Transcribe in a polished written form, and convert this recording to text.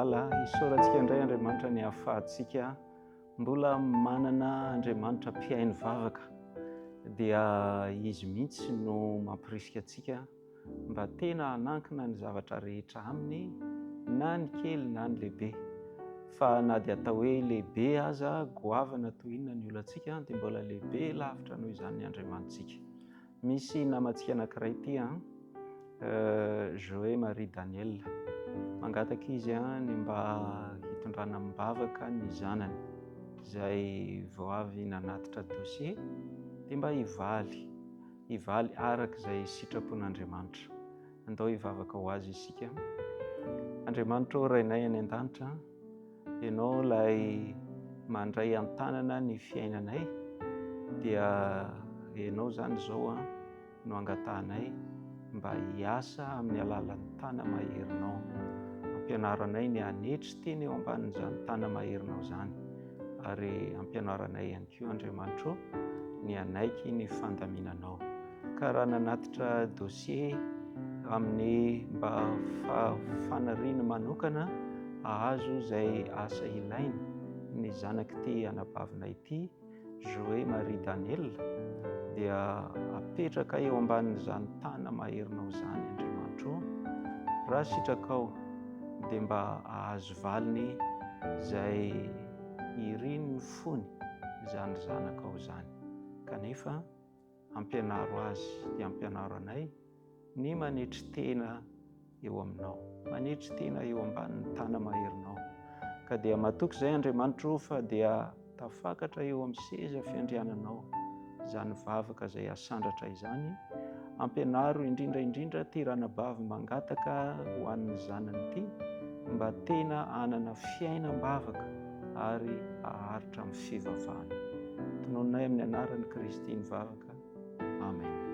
malala, isaorantsika indray Andriamanitra ny ahafahantsika mbola manana Andriamanitra mpihaino vavaka. Dia Izy mihitsy no mampirisika antsika mba tena hanankina ny zavatra rehetra aminy na ny kely na ny lehibe. Fa na dia atao hoe lehibe aza, goavana toy inona ny olantsika, dia mbola lehibe lavitra noho izany ny Andriamanitsika. Misy namantsika anankiray ity an, Joe Marie Daniel. Mangataka izy ny mba hitondrana amim-bavaka ny zanany izay vao avy nanatitra dossier dia mba hivaly, hivaly araka izay sitrapon'Andriamanitra. Andao hivavaka ho azy isika. Andriamanitra ô Rainay any an-danitra, Ianao ilay mandray an-tanana ny fiainanay, dia Ianao izany izao no angatahanay mba hiasa amin'ny alalan'ny tana-maherinao. Ampianaro anay ny hanetry tena eo ambanin'izany tana-maherinao izany, ary ampianaro anay ihany koa, Andriamanitra ô, ny hanaiky ny fandaminanao. Ka raha nanatitra dossier amin'ny mba faniriany manokana hahazo izay asa ilainy ny zanak'ity anabavinay ity, Joe Marie Daniel, dia apetraka eo ambanin'izany tana maherinao izany Andriamanitra ô. Raha sitrakao dia mba hahazo valiny izay irin'ny fony izany zanakao izany. Kanefa Ampianaro azy dia ampianaro anay ny manetry tena eo aminao, manetry tena eo ambanin'ny tana-maherinao. Ka dia matoky izay Andriamanitra o fa dia tafakatra eo amin'ny seza fiandriananao izany vavaka izay asandratra izany. Ampianaro indrindra indrindra ity ranabavy mangataka ho an'ny zanany ity mba tena hanana fiainam-bavaka ary haharitra amin'ny fivavahana. Tonononay amin'ny anaran'i Kristy ny vavaka. Amen.